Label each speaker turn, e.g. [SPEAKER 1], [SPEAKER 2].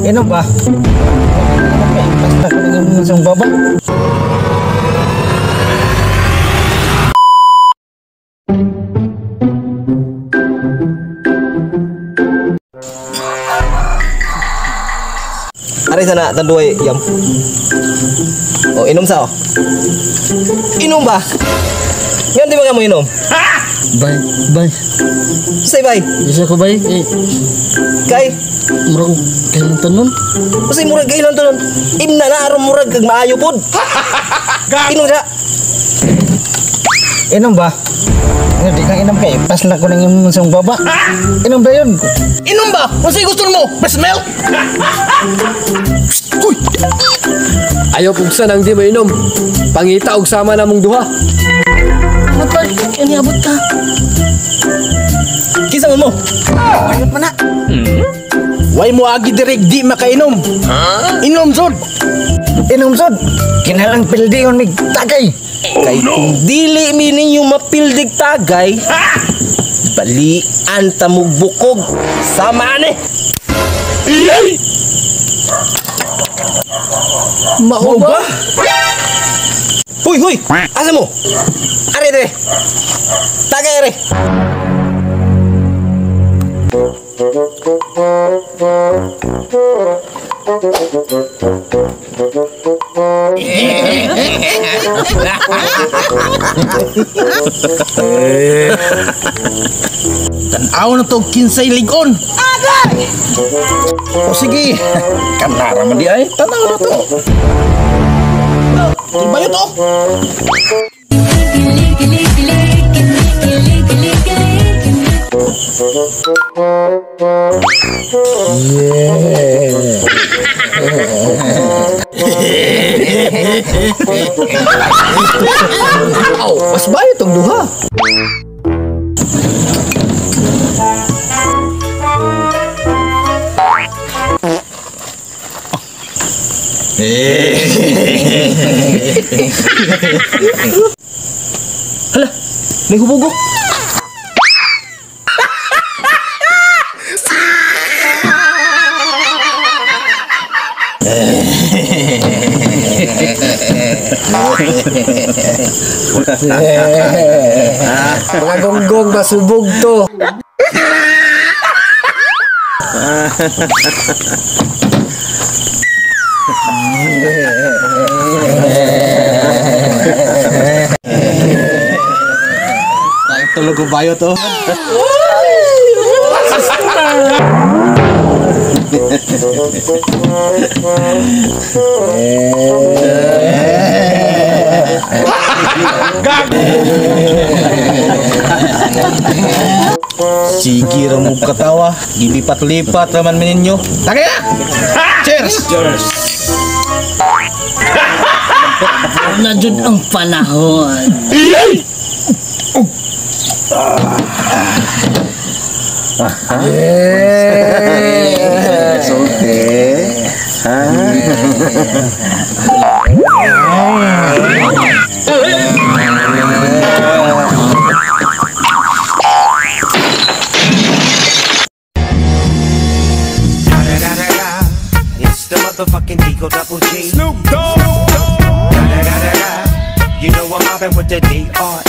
[SPEAKER 1] Inom ba? Basta ko nang isang baba. Ari sana tanduay yam. Oh, inom sa oh. Inom ba? Ngayon di ba ka mo inom?
[SPEAKER 2] Bay, bay.
[SPEAKER 1] Say bay.
[SPEAKER 2] Isa ko bay. Eh.
[SPEAKER 1] Kay
[SPEAKER 2] murag kailan tanon?
[SPEAKER 1] Kasi murag kailan tanon? Imna na aron murag kag maayo pod. Inom sa.
[SPEAKER 3] Inom ba? Hindi kang inom kay pas lang ko nang imong sa baba. Inom ba yun?
[SPEAKER 4] Inom ba? Unsay gusto mo? Breast milk? Uy!
[SPEAKER 5] Ayaw pugsan ang di mainom. Pangita og sama namong duha.
[SPEAKER 2] Matay, kani abot ka.
[SPEAKER 1] Kinsa man mo?
[SPEAKER 4] Ayot man na. Way mo agi direk di makainom. Huh? Inom sod.
[SPEAKER 3] Inom sod. Kinalang pildion mig tagay.
[SPEAKER 1] Kay kung dili mi ninyo mapildig tagay, balian ta mo bukog. Sama ani.
[SPEAKER 5] Mao ba?
[SPEAKER 1] Huy, huy! Asa mo? Are, dire. Tagay, are.
[SPEAKER 4] Tan-aw na to kinsay ligon. Agay! O sige, kanara man di ay. Tanaw na to. Iba yun to.
[SPEAKER 3] Yeah.
[SPEAKER 5] Aw, mas bayo tong duha.
[SPEAKER 1] Hala, may hubugo.
[SPEAKER 5] Mga gonggong masubog to.
[SPEAKER 4] Tulog ko bayo to. Sige ra mo katawa, gilipat-lipat raman ninyo. Tagay na! Cheers! Cheers!
[SPEAKER 2] Na jud ang panahon.
[SPEAKER 3] Yeah. Okay.
[SPEAKER 6] It's the motherfucking Eagle Double G. Snoop Dogg. Da da da da. You know I'm mobbing with the D.R.